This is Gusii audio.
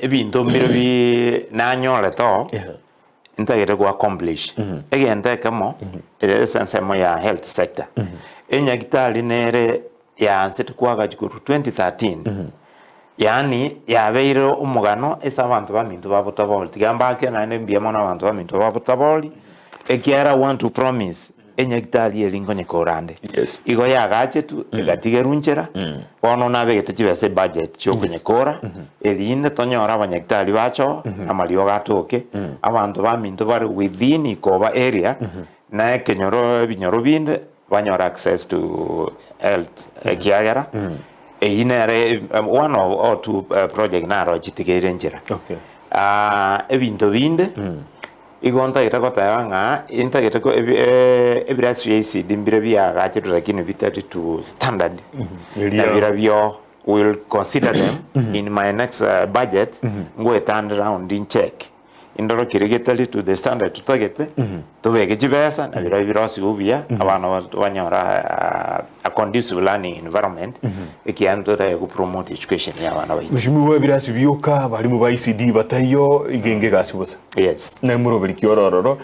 Ebinto mbire bi nanyorete oo, ntagete go accomplish. Egento ekemo, ase ensemo ya health sector, enyagitari nere yaansete koagachwa korwa 2013, yaani yabeire omogano ase abanto baminto ba Botabori. Tiga mbake naende mbuya mono abanto baminto ba Botabori, ekiagera I want to promise enyagitari eria nkonyekora ande. Igo yagachetwe, egatigerwa nchera, bono nabegete chibesa ebudget chiokonyekora, erinde tonyore abanyagitari bache oo, amariogo atoke, abanto baminto bare within Ikoba area, na ekenyoro ebinyoro binde, banyore access to health ekiagera eyio nere one of or two project naro chitigeire nchera. Okay. Ebinto binde igo ntagete goteba ng'a intagete ko ebi ebirasi bia ECD mbire biagachetwe lakini bitari to standard Eria- na birabio will consider them in my next budget ngoetande round ncheck Indoro keria getari to the standard totagete, tobeke chibesa na biria birosigwe buya, abana banyore a conducive learning environment, ekiagera ntotagete go promote education ya abana baito. Mheshimiwa ebirasi bioka abarimu ba ECD bataiyo iga enga egasi bosa. Yes. Naye moroberi ki ore ororo.